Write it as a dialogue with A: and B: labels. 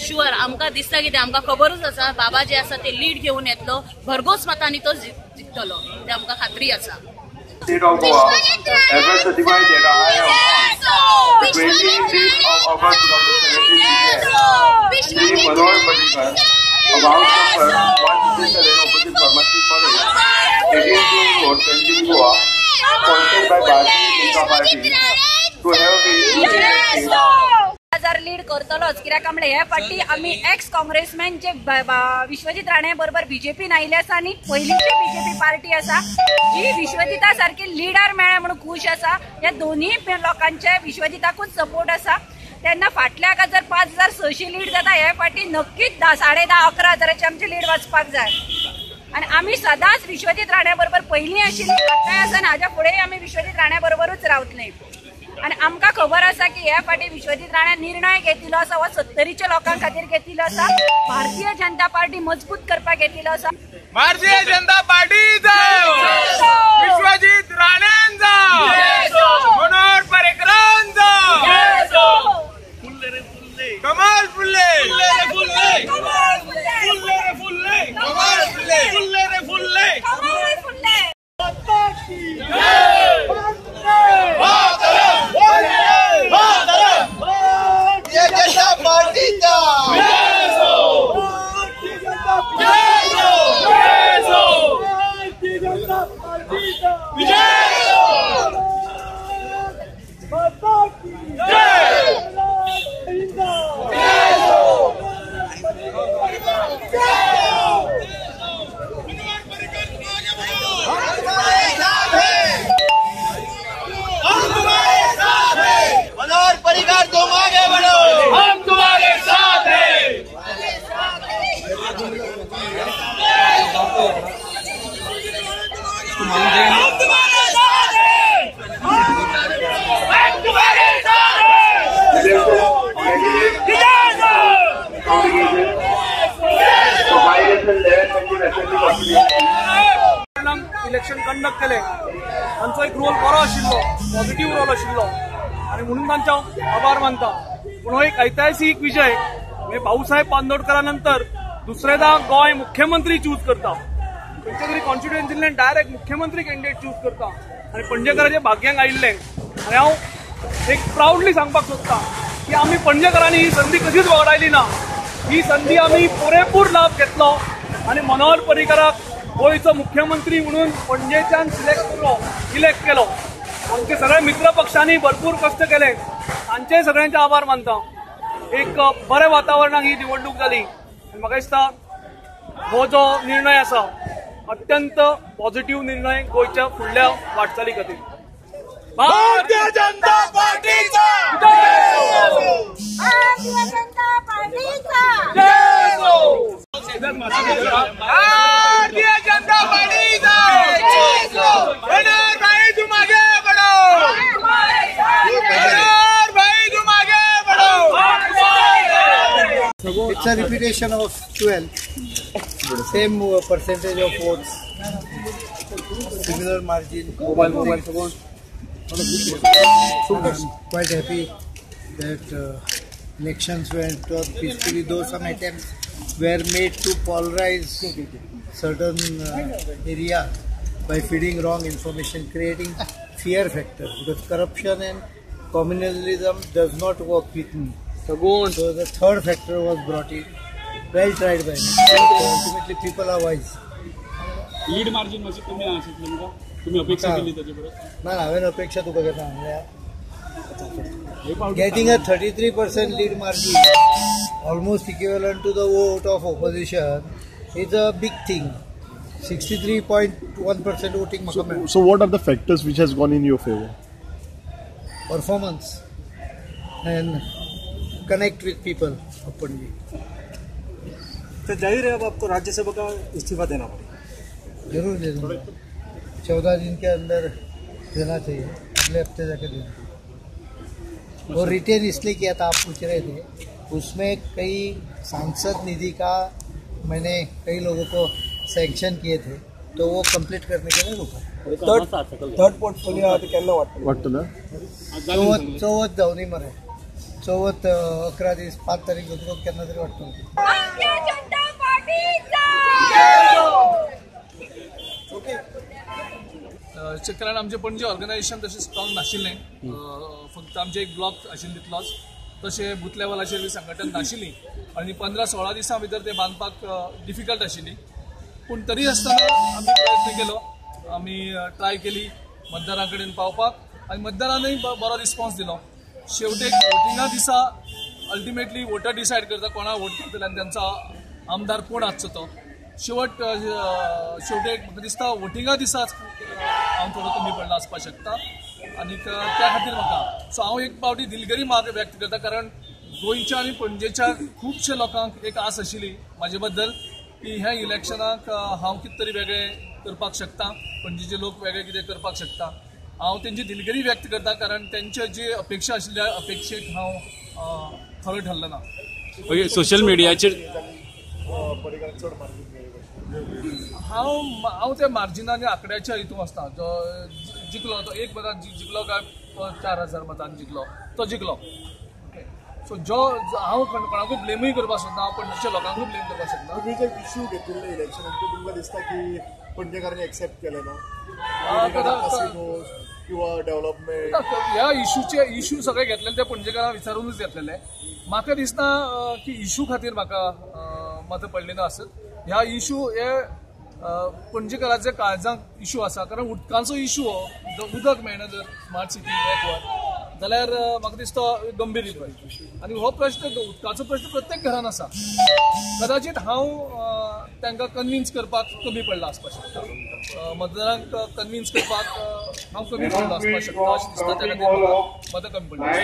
A: Sure आमकां दिसता कितें, आमकां खबरूच आसा बाबा जे आसा ते लीड घेवन येतलो, भरघोस मतांनी तो जिखतलो, ते आमकां खात्री आसा.
B: State of Goa, ever certified that I am on the 28th of August 2017, Shri Manohar Parrikar, of house number 157 opposite Pharmacy College, 18 June Road, Panjim, Goa, sponsored by Bharatiya Janata Party, to have been duly elected.
C: हजार lead करतलोच, कित्याक म्हणल्यार हे फावटी आमी x काँग्रेसमॅन जे विश्वजीत राणे बरोबर बीजेपीन आयिल्ले आसा आनी पयलींची बीजेपी पार्टी आसा जी विश्वजिता सारकी लिडर मेळ्ळ्या म्हणून खूश आसा. ह्या दोनूय लोकांचे विश्वजिताकूच सपोर्ट आसा. तेन्ना फाटल्याक जर 5600 लीड जाता, हे फावटी नक्कीच 10,500 11 हजाराची आमची लीड वचपाक जाय. आनी आमी सदांच विश्वजीत राण्या बरोबर पयलीं आशिल्ली, आतांय आसा आनी हाज्या फुडेंय आमी विश्वजीत राण्या बरोबरूच रावतले. आनी आमकां खबर आसा की हे फावटी विश्वजीत राणे निर्णय घेतिल्लो आसा हो सत्तरीच्या लोकां खातीर घेतिल्लो आसा, भारतीय जनता पार्टी मजबूत करपाक घेतिल्लो आसा.
D: भारतीय जनता पार्टी जाव, विश्वजीत राणे जाव, मनोहर पर्रीकर जाव, कमल फुल्ले, फुल्ले फुल्ले, कमल फुल्ले, फुल्ले फुल्ले,
C: कमल फुल्ले.
E: इलेक्शन कंडक्ट केले, तांचो एक रोल बरो आशिल्लो, पॉझिटिव्ह रोल आशिल्लो आनी म्हणून तांचो आभार मानता. पूण हो एक ऐतिहासीक विजय म्हणजे भाऊसाहेब बांदोडकरा नंतर दुसरेदा गोंय मुख्यमंत्री चूज करता, खंयच्या तरी कॉन्स्टिट्युएन्सींतल्यान डायरेक्ट मुख्यमंत्री कॅन्डिडेट चूज करता आनी पणजेकाराच्या भाग्यांक आयिल्लें. आनी हांव एक प्रावडली सांगपाक सोदता की आमी पणजेकारांनी ही संदी कशीच वगडायली ना. ही संदी आमी पुरेपूर लाभ घेतलो आनी मनोहर पर्रीकराक गोंयचो मुख्यमंत्री म्हणून पणजेच्यान सिलेक्ट केलो, इलेक्ट केलो. आमचे सगळे मित्र पक्षांनी भरपूर कश्ट केले, तांचे सगळ्यांचे आभार मानता. एक बरें वातावरणाक ही निवडणूक जाली आनी म्हाका दिसता हो जो निर्णय आसा अत्यंत पॉझिटिव्ह निर्णय गोंयच्या फुडल्या वाटचाली खातीर.
D: भारतीय जनता पार्टीचा भारतीय जनता पार्टीचा मनोहर भाई तुम आगे बढ़ो, मनोहर भाई तुम आगे बढ़ो.
F: It's a repetition of 12, same percentage of votes, similar margin. Mobile phone. I'm quite happy that elections went off peacefully, though some attempts were made to polarize certain area by feeding wrong information, creating fear factor, because corruption and communalism does not work with me. So the third factor was brought in, well tried by me. So ultimately people are wise.
G: Lead margin मातशी कमी आसा तुमकां, तुमी अपेक्षा केली ताचे परस?
F: ना, हांवें अपेक्षा तुका केन्ना सांगल्या. Getting a 33% lead margin, almost equivalent to the vote of opposition, is a big thing. 63.1% voting.
H: So what are the factors which has gone in your favor?
F: Performance and connect with people openly.
I: तो जाहिर है अब आपको राज्यसभा का इस्तीफा देना पड़ेगा।
F: जरूर दे दूँगा, 14 दिन के अंदर देना चाहिए, अगले हफ्ते जाके देना। वो रिटेन इसलिए किया था, आप पूछ रहे थे, उसमें कई सांसद निधि का मैंने कई लोगों को सैंक्शन किए थे, तो वो कंप्लीट करने के लिए रुका।
I: थर्ड पोर्टफोलियो आता केन्ना वाटतं
H: वाटतं ना
F: चवथ जावनी मरे, चवथ 11 दीस 5 तारीख जातकच केन्ना तरी वाडटलो.
E: कारण आमचें पणजे ऑर्गनायझेशन तशें स्ट्रॉंग नाशिल्लें, फक्त आमचें एक ब्लॉक आशिल्लें तितलोच, तशें बूथ लेवलाचेर बी संघटन नाशिल्ली आनी 15-16 दिसां भितर तें बांदपाक डिफिकल्ट आशिल्ली. पूण तरी आसतना आमी प्रयत्न केलो, आमी ट्राय केली मतदारां कडेन पावपाक आनी मतदारानूय बरो रिस्पॉन्स दिलो. शेवटेक वोटिंगा दिसा अल्टिमेटली वोटर डिसायड करता कोणाक वोट करतले आनी तांचो आमदार कोण आसचो तो. शेवटेक म्हाका दिसता वोटिंगा दिसाच हांव थोडो कमी पडला आसपाक शकता आनी त्या खातीर म्हाका सो हांव एक पावटी दिलगिरी मार्ग व्यक्त करता, कारण गोंयच्या आनी पणजेच्या खुबशे लोकांक एक आस आशिल्ली म्हाजे बद्दल की ह्या इलेक्शनाक हांव कितें तरी वेगळें करपाक शकता, पणजेचे लोक वेगळें कितें करपाक शकता. हांव तेंची दिलगिरी व्यक्त करता कारण तेंचे जी अपेक्षा आशिल्ल्या अपेक्षेक हांव खरो ठरलो ना.
G: ओके, सोशल मिडियाचेर
E: हांव त्या मार्जिना आनी आंकड्याच्या हितून आसता. जो जिखलो तो एक मतान जिखलो काय 4000 मतान जिखलो तो जिखलो. ओके, सो जो हांव कोणाकूय ब्लेमूय करपाक सोदना, हांव पणजेच्या लोकांकूय ब्लेम करपाक सोदना.
H: तुमी जे इश्यू घेतिल्ले इलेक्शनाक ते तुमकां दिसता की पणजेकारांनी एक्सेप्ट केले ना किंवा डेव्हलपमेंट
E: ह्या इश्यूचे इश्यू सगळे घेतलेले ते पणजेकारांक विचारूनच घेतलेले. म्हाका दिसना की इश्यू खातीर म्हाका मतां पडली ना आसत. ह्या इश्यू हे पणजेकाराच्या काळजांक इश्यू आसा, कारण उदकाचो इश्यू हो, उदक मेळना जर स्मार्ट सिटी एकवर जाल्यार म्हाका दिसता गंभीर प्रश्न आनी हो प्रश्न उदकाचो प्रश्न प्रत्येक घरान आसा. कदाचित हांव तांकां कन्विन्स करपाक कमी पडला आसपाक शकता, मतदारांक कन्विन्स करपाक हांव कमी पडलो आसपाक शकता अशें दिसता, त्या खातीर मतां कमी पडली.